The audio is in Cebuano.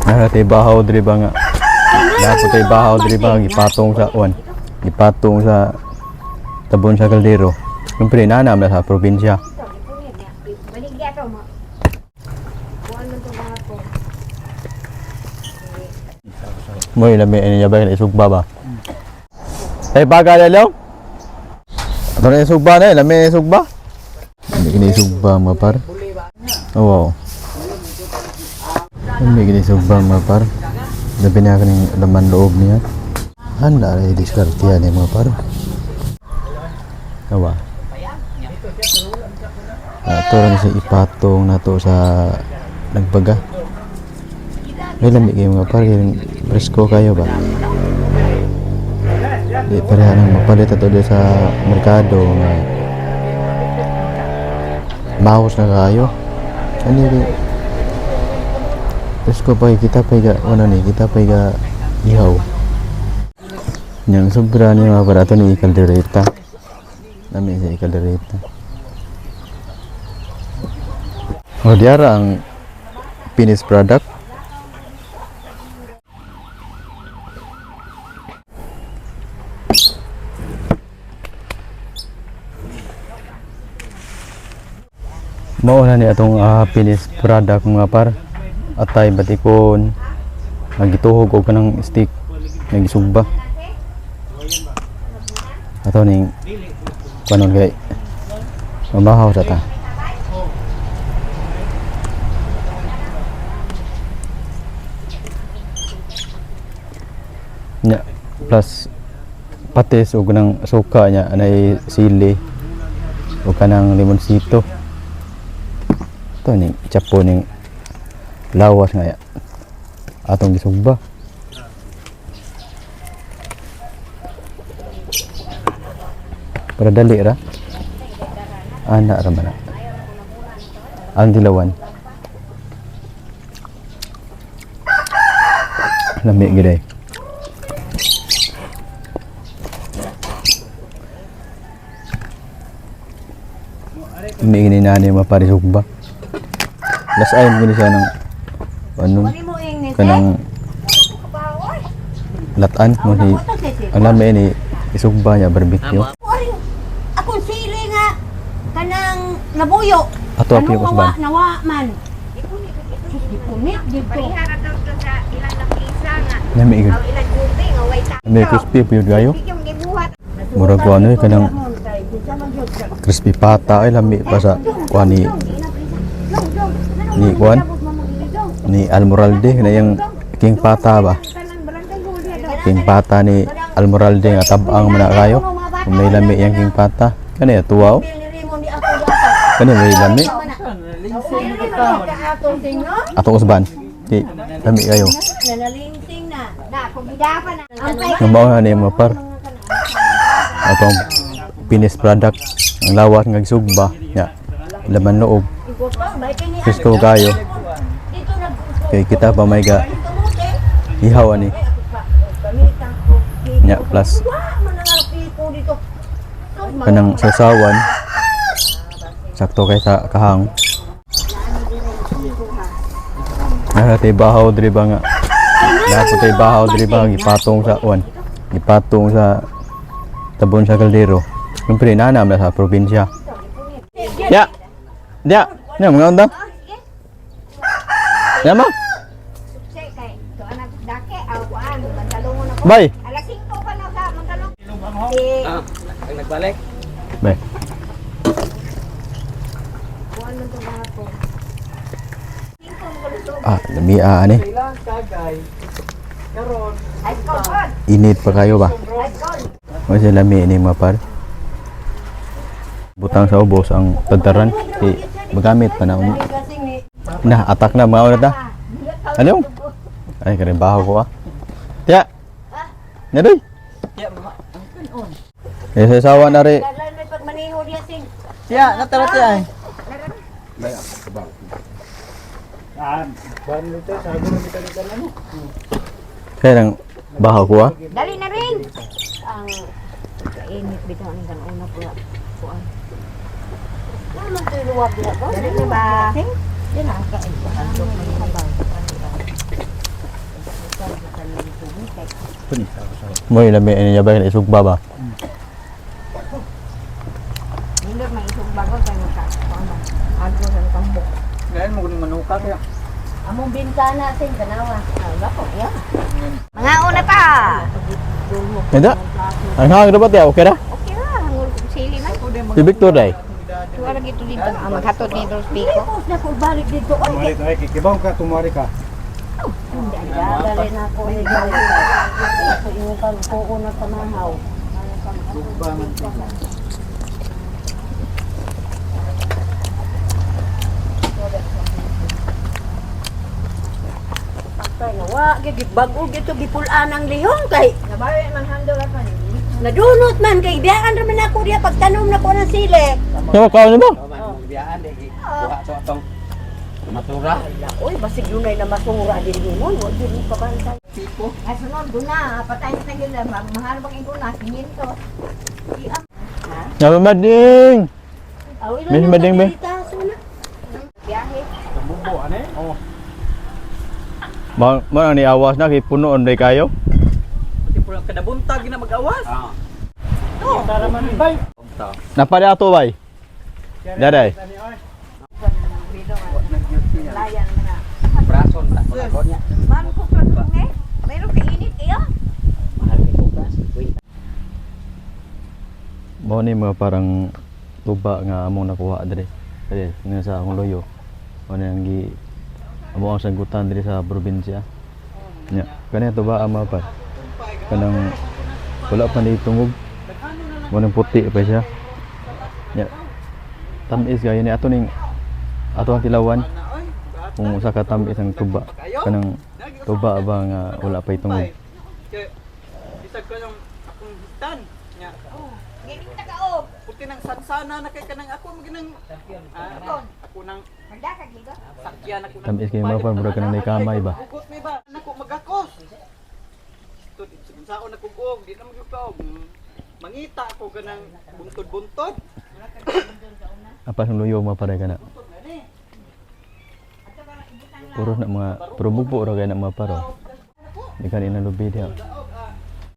Naa tay bahaw diri ba nga. Naa po tay bahaw diri ba gipatong sa uwan. Gipatong sa tabon sa kaldero. Siyempre naa na sa probinsya. Baligya to mo. Kuan man to mga ko. Mo lami ini niya ba isugba ba? Ay baga lalaw. Ato na isugba na, lami isugba. Hindi kini isugba mga par. Oh, wow. Hindi kini isugba mga par. Labi na kaning laman loob niya. Handa ra diskarte ni mga par. Awa. Ato ra ni sa ipatong nato sa nagbaga. May lami kayo mga par, kay presko kayo ba? Di pareha nang mapalit ato di sa merkado nga mahos na kayo. Ano yun? Presko pa kita pa ga ano ni kita pa ga ihaw. Yang sobra ni mga par ato ni kaldereta. Lami sa kaldereta. O diara ang finished product. Mao na ni atong finished product mga par. Atay batikon. Nagituhog og kanang stick nagisugba. Ato ning kanon kay mamahaw sa ta. Nya plus patis og kanang suka nya anay sili o kanang limonsito. Ito ni chapo ning lawas nga ya. Atong gisugba. Para dali ra. Ana ra man na. Ang dilawan. Lami gid ay. Lami gid ni nani maparisugba. Last ay mo siya ng ano Mo ing ni kanang latan mo ni ang lami ni isugba niya barbecue. Aring akong sili nga kanang nabuyo. Ato api ko Nawa usban. nawa man. Sus, gipunit dito. Lami gid. Lami crispy pud kayo. Murag ko ano eh, kanang crispy pata ay lami pa sa kuan ni kuan ni Almoralde na yung king pata ba. King pata ni Almoralde nga tabang man na kayo. Kung may lami yang king pata. Kani tuwaw. Kani may lami. Ato usban. Di lami kayo. Nanalingsing na. Na, kung bidapan na. Ang mao na ni mga par. Atong finished product ang lawas nga gisugba nya laman loob. Presko kayo. Kay kita pa may ga ihaw ani. Nya plus kanang sausawan sakto kay sa kahang. Naa tay bahaw diri ba nga. Naa po tay bahaw diri ba gipatong sa uwan. Gipatong sa tabon sa kaldero. Siyempre naa na sa probinsya. Ya. Ya. Ya mga undang. Ya ma. Bye. Alas 5 pa na sa Mantalong. Ah, ang nagbalik. Bye. Ah, lami ah, ani. Ilang kagay. Karon, Init pa kayo ba? Kasi lami ini mga par. Butang sa ubos ang tagtaran. Kay magamit pa na. Na, atak na mga ta. Ano? Ay, karimbaho ko ah. Tiya! Nadoy! Ya, ma. Eh, sa sawa na rin. Dalan may pagmaneho diya sing. Tiya, natara tiya ay. Kaya lang, baho ko ah. Dali na rin. Ang kainit bitaw ning kan una po. Kuan. Naman to luwag diha ko. Dali na ba? Yan ang kain. Panis. Mo lami ini niya ba isugba ba? Nindot may isog bago kay magka. Kuan ba? Agro sa tambok. Ngayon mo kuning manuka kaya. Among bintana sing tanawa. Ah, gako ya. Mga una pa. Nanda? Ang hang dapat ya, okay ra? Okay ra, hangol kog sili man. Si Victor day. Tuwa lagi to dito. Ah, maghatod ni Dos Pico. Na ko balik dito. Oy, Tumari ka, ay, kikibaw ka, tumari ka. dali na ako ni dali. Ito yung pagkuo na pamahaw. Sugba man to. Patay na wa gyud bag-o gyud to gipulaan ang lihong kay Nabawi man handol apan. nadunot man kay biyaan ra man ako diya pagtanom na ko ng sili. Yawa kaon mo. Biyaan di kuha to atong matura. Oy, basig dunay na masura din mo, wa gyud mo pabantay. Pipo. Ay sunod guna, patay na gyud mahal bang iguna kininto. Yawa mading. Aw, ilo Miss na Mading, be. na. Biyahe. Bubo, ane? Oh. Ma mo ni awas na kay puno on day kayo. Pati pula kadabuntag gina mag-awas. Ah. Tara man, bay. Napari ato bay. Daday. Layan man na. Brason ta ko na niya. Man ko praso eh. Meron ka init kayo. Mahal kay kupras. Mao ni mga parang tuba nga among nakuha diri. Diri nga sa akong loyo. Mao ni ang gi amo ang sanggutan diri sa probinsya. Nya, kani tuba ang mga par. Kanang wala pa ni tungog. Mao nang puti pa siya. Nya. Tamis kayo ni ato ning ato ang tilawan kung usa ka tamis ang tuba. Kanang tuba ba nga wala pa itungog. Kay bisag ko yung akong hitan nya. Gining ta kaog. Puti nang sansana na kay kanang ako maginang ako nang Handa ka gigo. sakyan ako nang Tamis kayo mga par, murag ka nang kamay ba. Hugot mi ba nako magakos. Tud saon na kugog, di na magyukaog. Mangita ako kanang buntod-buntod. Apas ang luyo mga pare kana. Puro na mga pero bugbo ra kay na mga paro. Di kan ina lubi diha.